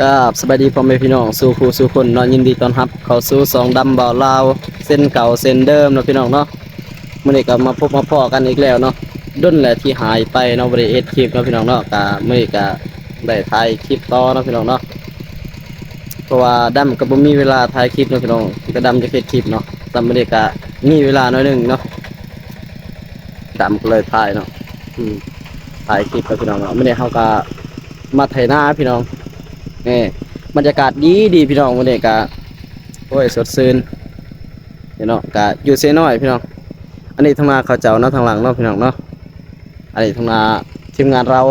ກາບສະບາຍດີພໍ່ແມ່ພີ່ນ້ອງສູ່ຜູ້ສູ່ຄົນເນາະ, ຍິນດີຕ້ອນຮັບເຂົ້າສູ່ຊ່ອງດຳບ່າວລາວເຊັ່ນເກົ່າເຊັ່ນເດີມເນາະພີ່ນ້ອງເນາະ. ມື້ນີ້ກໍມາພົບມາພໍ້ກັນອີກແລ້ວເນາະ, ດົນແລ້ວທີ່ຫາຍໄປເນາະ ບໍ່ໄດ້ເຮັດຄລິບເນາະພີ່ນ້ອງເນາະ. ກໍມື້ນີ້ກໍໄດ້ຖ່າຍຄລິບຕໍ່ເນາະພີ່ນ້ອງເນາະ, ເພາະວ່າດຳກໍບໍ່ມີເວລາຖ່າຍຄລິບເນາະພີ່ນ້ອງ, ແຕ່ດຳຈະເຮັດຄລິບເນາະ, ແຕ່ມື້ນີ້ກໍມີເວລາໜ້ອຍໜຶ່ງເນາະ. ດຳກໍເລີຍຖ່າຍເນາະ ອືມ ຖ່າຍຄລິບໃຫ້ພີ່ນ້ອງເນາະ. ມື້ນີ້ເຮົາກໍມາໄຖນາພີ່ນ້ອງ, ນີ້ ບັນຍາກາດດີໆ ພີ່ນ້ອງ. ມື້ນີ້ກໍ ໂອ້ຍ ສົດຊື່ນ ນີ້ເນາະ, ກໍຢູ່ເຊນ້ອຍພີ່ນ້ອງ. ອັນນີ້ທົ່ງນາເຂົາເຈົ້າເນາະ ທາງຫຼັງເນາະ ພີ່ນ້ອງເນາະ. ອັນນີ້ທົ່ງນາທີມງານເຮົາ.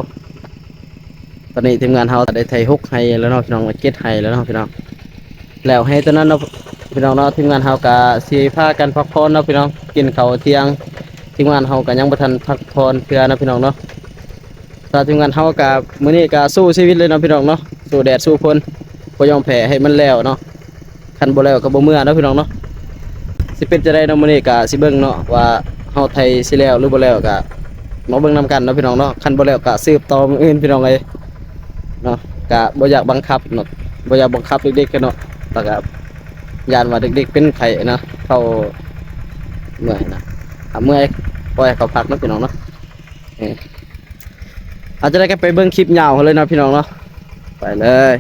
ຕອນນີ້ທີມງານເຮົາໄດ້ໄຖຫົກໄຮ່ແລ້ວເນາະພີ່ນ້ອງ, ເຈັດໄຮ່ແລ້ວເນາະພີ່ນ້ອງ. ແລ້ວໄຮ່ຕົວນັ້ນເນາະພີ່ນ້ອງເນາະ, ທີມງານເຮົາກະຊິພາກັນພັກຜ່ອນເນາະພີ່ນ້ອງ, ກິນເຂົ້າທ່ຽງ. ທີມງານເຮົາກະຍັງບໍ່ທັນພັກຜ່ອນເທື່ອເນາະພີ່ນ້ອງເນາະ. ຖ້າທີມງານເຮົາກະ ມື້ນີ້ກະສູ້ຊີວິດເລີຍເນາະພີ່ນ້ອງເນາະ, ສູ້ແດດສູ້ຝົນ, ບໍ່ຍອມແພ້ໃຫ້ມັນແລ້ວເນາະ. ຄັນບໍ່ແລ້ວກໍບໍ່ເມືອເນາະພີ່ນ້ອງເນາະ. ຊິເປັນຈັ່ງໃດເນາະ ມື້ນີ້ກະຊິເບິ່ງເນາະ ວ່າເຮົາໄຖຊິແລ້ວຫຼືບໍ່ແລ້ວ ກະມາເບິ່ງນຳກັນເນາະພີ່ນ້ອງເນາະ. ຄັນບໍ່ແລ້ວກະສືບຕໍ່ມື້ອື່ນພີ່ນ້ອງເອີຍເນາະ. ກະບໍ່ຢາກບັງຄັບເນາະ, ບໍ່ຢາກບັງຄັບເດັກໆເນາະ, ແລ້ວກະຢ້ານວ່າເດັກໆເປັນໄຂ້ນະ, ເຂົາເມື່ອຍນະ. ຖ້າເມື່ອຍ ປ່ອຍໃຫ້ເຂົາພັກເນາະພີ່ນ້ອງເນາະ. ເອີ ເອົາ ຈັ່ງໃດກໍໄປເບິ່ງຄລິບຍາວເລີຍເນາະພີ່ນ້ອງເນາະ, ໄປເລີຍ.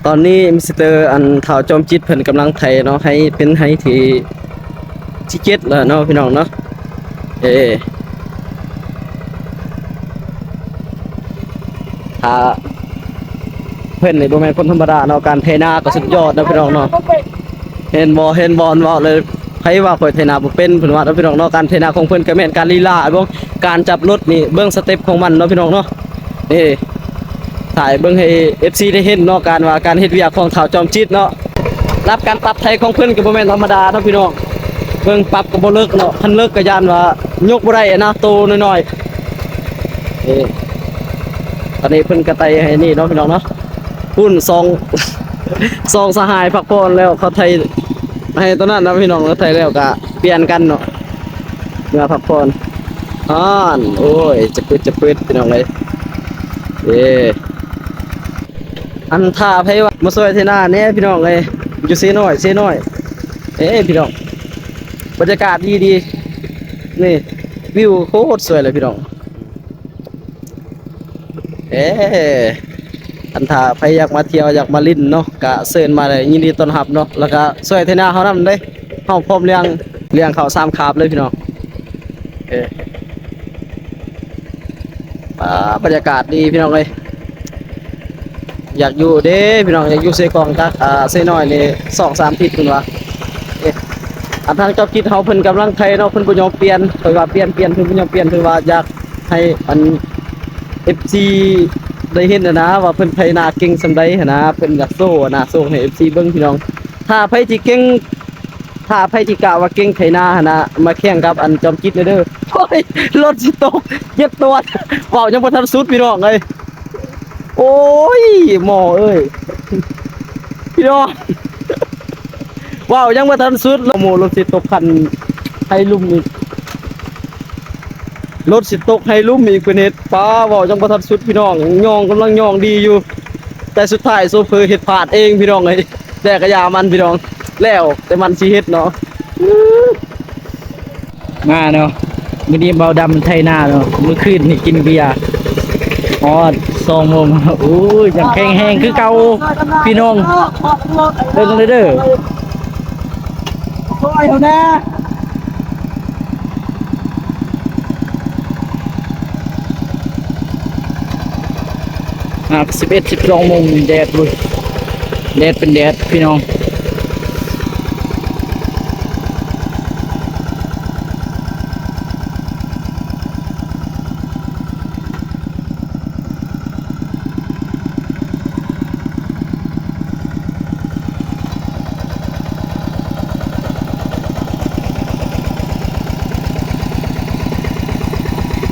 ຕອນນີ້ມິສເຕີ ອັນ ທ້າວຈອມຈິດເພິ່ນກຳລັງໄຖເນາະ, ໄຮ່ເປັນໄຮ່ທີ ທີເຈັດແລ້ວເນາະພີ່ນ້ອງເນາະ. ເອີ ຖ້າ ເພິ່ນນີ້ບໍ່ແມ່ນຄົນທຳມະດາເນາະ, ການໄຖນາກໍສຸດຍອດເນາະພີ່ນ້ອງເນາະ. ເຫັນບໍ່ ເຫັນບໍ່ ເພິ່ນເວົ້າເລີຍ, ໃຜວ່າຂ້ອຍໄຖນາບໍ່ເປັນ ເພິ່ນວ່າເນາະພີ່ນ້ອງເນາະ. ການໄຖນາຂອງເພິ່ນກໍແມ່ນການລີລາ ເບິ່ງການຈັບລົດນີ້ ເບິ່ງສະເຕັບຂອງມັນເນາະພີ່ນ້ອງເນາະ. ນີ້ ຖ່າຍເບິ່ງໃຫ້ເອັຟຊີໄດ້ເຫັນເນາະ, ການວ່າການເຮັດວຽກຂອງທ້າວຈອມຈິດເນາະ. ລະດັບການປັບໄຖຂອງເພິ່ນກໍບໍ່ແມ່ນທຳມະດາເນາະພີ່ນ້ອງ. ເບິ່ງປັບກໍບໍ່ເລິກເນາະ, ຄັນເລິກກໍຢ້ານວ່າຍົກບໍ່ໄດ້ນະ, ໂຕນ້ອຍໆ. ເອີ ອັນນີ້ເພິ່ນກໍໄຖໃຫ້ນີ້ເນາະພີ່ນ້ອງເນາະ. ພຸ້ນ ສອງ ສອງສະຫາຍພັກຜ່ອນແລ້ວ, ເຂົາໄຖໃຫ້ຕົວນັ້ນເນາະພີ່ນ້ອງ, ໄຖແລ້ວກໍປ່ຽນກັນເນາະ ເມືອພັກຜ່ອນ. ອານ ໂອ້ຍ ຈະປຶດ ຈະປຶດ ພີ່ນ້ອງເອີຍ. ເອີ ອັນ ຖ້າໃຜວ່າມາຊ່ວຍໄຖນາແດ່ພີ່ນ້ອງເອີຍ, ຢູ່ເຊນ້ອຍ ເຊນ້ອຍ. ເອີ ພີ່ນ້ອງ ບັນຍາກາດດີໆ ນີ້ ວິວໂຄດສວຍເລີຍພີ່ນ້ອງ. ເອີ ອັນ ຖ້າໃຜຢາກມາທ່ຽວ ຢາກມາຫຼິ້ນເນາະ ກະເຊີນມາໄດ້ ຍິນດີຕ້ອນຮັບເນາະ. ແລ້ວກະຊ່ວຍໄຖນາເຮົານຳເດ້, ເຮົາພ້ອມລ້ຽງ ລ້ຽງເຂົ້າສາມຄາບເລີຍພີ່ນ້ອງ. ເອີ ອ່າ ບັນຍາກາດດີພີ່ນ້ອງເອີຍ. ຢາກຢູ່ເດ້ພີ່ນ້ອງ, ຢາກຢູ່ເຊກອງກັກ ອ່າ ເຊນ້ອຍນີ້ສອງສາມທິດເພິ່ນວ່າ. ເອີ ອັນ ທາງເຈົ້າກິດເຮົາເພິ່ນກຳລັງໄຖເນາະ, ເພິ່ນບໍ່ຍອມປ່ຽນ, ຂ້ອຍວ່າປ່ຽນ ປ່ຽນ ເພິ່ນບໍ່ຍອມປ່ຽນ, ເພິ່ນວ່າຢາກໃຫ້ ອັນ ເອັຟຊີໄດ້ເຫັນຫັ້ນນະ ວ່າເພິ່ນໄຖນາເກັ່ງສ່ຳໃດຫັ້ນນະ, ເພິ່ນຢາກໂຊຫັ້ນນະ, ໂຊໃຫ້ເອັຟຊີເບິ່ງພີ່ນ້ອງ. ຖ້າໃຜທີ່ເກັ່ງ ຖ້າໃຜທີ່ກະວ່າເກັ່ງໄຖນາຫັ້ນນະ ມາແຂ່ງກັບອັນຈອມຈິດແດ່ເດີ. ໂອ້ຍ ລົດຊິຕົກ ເຈັບຕົວ ເວົ້າຍັງບໍ່ທັນສຸດພີ່ນ້ອງເອີຍ. ໂອ້ຍ ໝໍເອີຍ ພີ່ນ້ອງ ເວົ້າຍັງບໍ່ທັນສຸດ ໂອ້ ລົດຊິຕົກຄັນໄຖລຸ່ມອີກ. ລົດຊິຕົກໄຫລຸ່ມອີກ ເພິ່ນເຮັດ ປ້າ ເວົ້າຍັງບໍ່ທັນສຸດພີ່ນ້ອງ, ຍ່ອງ ກຳລັງຍ່ອງດີຢູ່ ແຕ່ສຸດທ້າຍໂຊເຟີເຮັດພາດເອງພີ່ນ້ອງເອີຍ. ແຕ່ກະຢ່າມັນພີ່ນ້ອງ, ແລ້ວແຕ່ມັນຊິເຮັດເນາະ. ມາເນາະ ມື້ນີ້ບ່າວດຳໄຖນາເນາະ, ມື້ຄືນນີ້ກິນເບຍ ຮອດສອງໂມງ. ໂອ້ຍ ຍັງແຂງແຮງຄືເກົ່າພີ່ນ້ອງ, ເບິ່ງເດີ ເດີ ຊ່ວຍເຮົາແດ່. ອ່າ ສິບເອັດ ສິບສອງໂມງ ແດດເວີຍ ແດດເປັນແດດພີ່ນ້ອງ.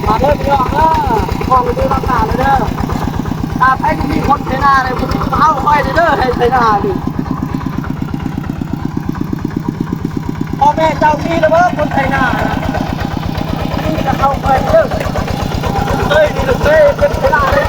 ມາເດີພີ່ນ້ອງເດີ ຂອງຢູ່ທາງໜ້າເລີຍເດີ. ຖ້າໃຜທີ່ມີຄົນໄຖນານີ້ ເອົາຂ້ອຍເດີ ໃຫ້ໄຖນານີ້. ພໍ່ແມ່ເຈົ້າມີແລ້ວບໍ່ຄົນໄຖນາ? ມີແຕ່ເອົາຂ້ອຍເດີ. ເອີຍ ນີ້ເດີ ເປັນໄຖນາເລີຍ.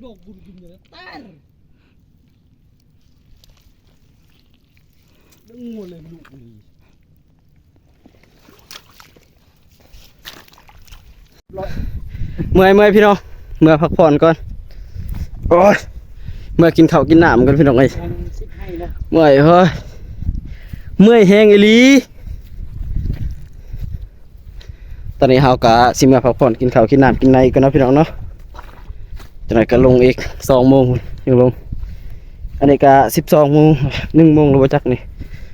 ດອກບຸນກິນເດີແຕ່ ເບິ່ງງົວເລີຍລູກນີ້ ເມື່ອຍ ເມື່ອຍ ພີ່ນ້ອງ ເມື່ອພັກຜ່ອນກ່ອນ ໂອ້ຍ ເມື່ອກິນເຂົ້າກິນນ້ຳກ່ອນ ພີ່ນ້ອງເອີຍ ເມື່ອຍ ເຮີ້ຍ ເມື່ອຍແຮງອີ່ຫຼີ. ຕອນນີ້ເຮົາກະຊິເມືອພັກຜ່ອນ ກິນເຂົ້າກິນນ້ຳກິນໃນກ່ອນເນາະ ພີ່ນ້ອງເນາະ ຈັ່ງໃດກະລົງອີກ ສອງໂມງ ຍັງລົງ ອັນນີ້ກະ ສິບສອງໂມງ ໜຶ່ງໂມງແລ້ວບໍ່ຈັກນີ້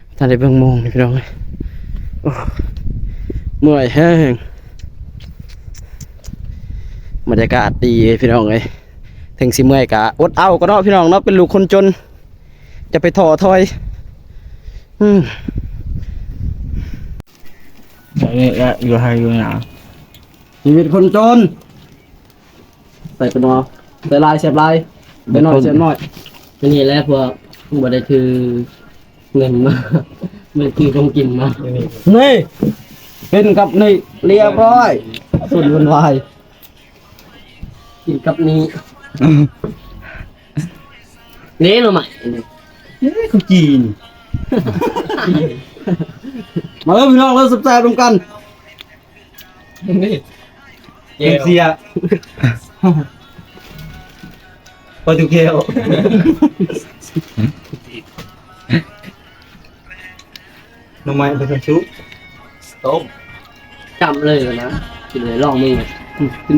ບໍ່ທັນໄດ້ເບິ່ງໂມງນີ້ ພີ່ນ້ອງເອີຍ ໂອ້ ເມື່ອຍແຮງ ບັນຍາກາດດີເດ້ ພີ່ນ້ອງເອີຍ ເຖິງຊິເມື່ອຍກະອົດເອົາກ່ອນເນາະ ພີ່ນ້ອງເນາະ ເປັນລູກຄົນຈົນ ຈະໄປທໍ້ຖອຍ ອືມ ອັນນີ້ກະຢູ່ໄຮ່ຢູ່ນາ ຊີວິດຄົນຈົນ ໃສ່ປະນໍ ໃສ່ຫຼາຍແຊບຫຼາຍ ໃສ່ໜ້ອຍແຊບໜ້ອຍ ອັນນີ້ແຫຼະພວກບໍ່ໄດ້ຖືເງິນມາ ບໍ່ໄດ້ຖືຂອງກິນມາ ນີ້ ກິນກັບນີ້ລຽບຮ້ອຍ ຄົນວຸ່ນວາຍ ກິນກັບນີ້ ນີ້ໜໍ່ໄມ້ ນີ້ຄືຈີນ ມາເດີພີ່ນ້ອງເດີ ແຊບໆນຳກັນ ນີ້ ເອເຊຍ ປາຕູແກ້ວ ໜໍ່ໄມ້ເປັນຊັ້ນຊຸ ຕົ້ມ ຈຳເລີຍນະ ກິນເລີຍ ລອງເບິ່ງ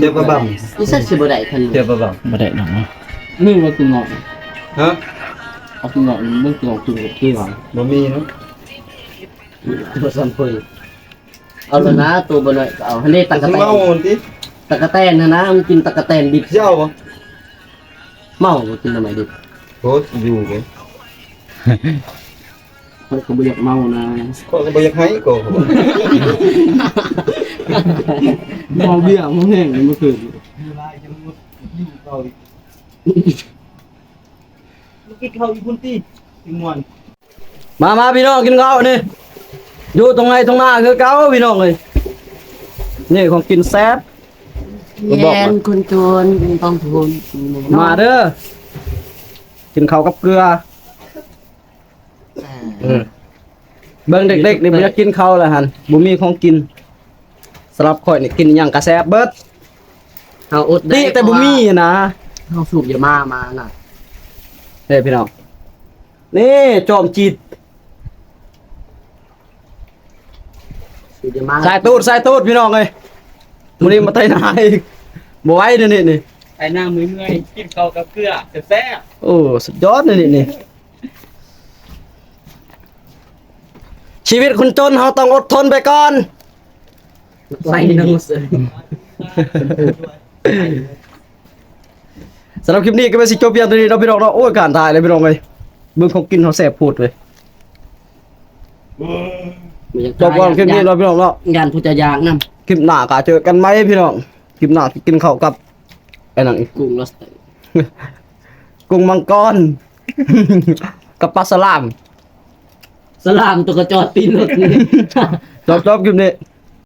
ເຈັບປະບັງ ອີສັດຊິບໍ່ໄດ້ຄັນ ເຈັບປະບັງ ບໍ່ໄດ້ດອກເນາະ ນີ້ວ່າຄືເງາະ ຮະ ເອົາຄືເງາະ ມັນຄືເງາະຄືເງາະຄືຫຍັງ ບໍ່ມີເນາະ ບໍ່ຊ່ຳເຄີຍ ເອົາລະນະ ໂຕບໍ່ນ້ອຍກະເອົາ ຫັ້ນເດ້ ຕັກກະແຕນ ເອົາຕິ ຕັກກະແຕນຫັ້ນນະ ມັນກິນຕັກກະແຕນດິບ ຊິເອົາບໍ່ ເມົາບໍ່ກິນໜໍ່ໄມ້ດິບ ໂອ້ຍ ຢູ່ເດ້ ຂ້ອຍກໍບໍ່ຢາກເມົານະ ຂ້ອຍກໍບໍ່ຢາກໄຫ້ກໍ ເມົາເບຍເມົາແຮງເມື່ອຄືນ ຢູ່ເຂົ້າອີກ ກິນເຂົ້າຢູ່ພຸ້ນຕິ ຊິມ່ວນ ມາ ມາ ພີ່ນ້ອງ ກິນເຂົ້ານີ້ ຢູ່ຕົງໄຮ່ຕົງນາຄືເກົ່າ ພີ່ນ້ອງເອີຍ ນີ້ຂອງກິນແຊບ ແມ່ນ ຄົນຈົນ ຕ້ອງທົນ ມາເດີ ກິນເຂົ້າກັບເກືອ ເອີ ເບິ່ງເດັກໆນີ້ບໍ່ຢາກກິນເຂົ້າແລ້ວຫັ້ນ ບໍ່ມີຂອງກິນ ສຳລັບຂ້ອຍນີ້ກິນຫຍັງກະແຊບເບິດ ເຮົາອົດໄດ້ ຕິແຕ່ບໍ່ມີນະ ເຮົາສູບຢາມາມານະ ເດ້ພີ່ນ້ອງ ນີ້ຈອມຈິດ ສາຍຕູດ ສາຍຕູດ ພີ່ນ້ອງເອີຍ ມື້ນີ້ມາໄຖນາອີກ ບໍ່ໄຫວເດນີ້ນີ້ ໄຖນາເມື່ອຍໆ ກິນເຂົ້າກັບເກືອແຊບໆ ໂອ້ ສຸດຍອດເດນີ້ນີ້ ຊີວິດຄົນຈົນເຮົາຕ້ອງອົດທົນໄປກ່ອນ ໃສ່ໜັງສື ສຳລັບຄລິບນີ້ກໍແມ່ນຊິຈົບພຽງເທົ່ານີ້ເນາະ ພີ່ນ້ອງເນາະ ໂອ້ຍ ການຖ່າຍເລີຍ ພີ່ນ້ອງເອີຍ ເບິ່ງຂອງກິນເຮົາແຊບໂພດເວີຍ ຈົບກ່ອນຄລິບນີ້ເນາະ ພີ່ນ້ອງເນາະ ຢ້ານຜູ້ຈະຢາກນຳ ຄລິບໜ້າກໍເຈີກັນໃໝ່ ພີ່ນ້ອງ ຄລິບໜ້າຊິກິນເຂົ້າກັບ ອັນນັ້ນອີກ ກຸ້ງ lobster ກຸ້ງມັງກອນ ກັບປາສະຫຼາມ ສະຫຼາມຕົວກະຈອດຕີນລົດ ຈົບ ຈົບຄລິບນີ້.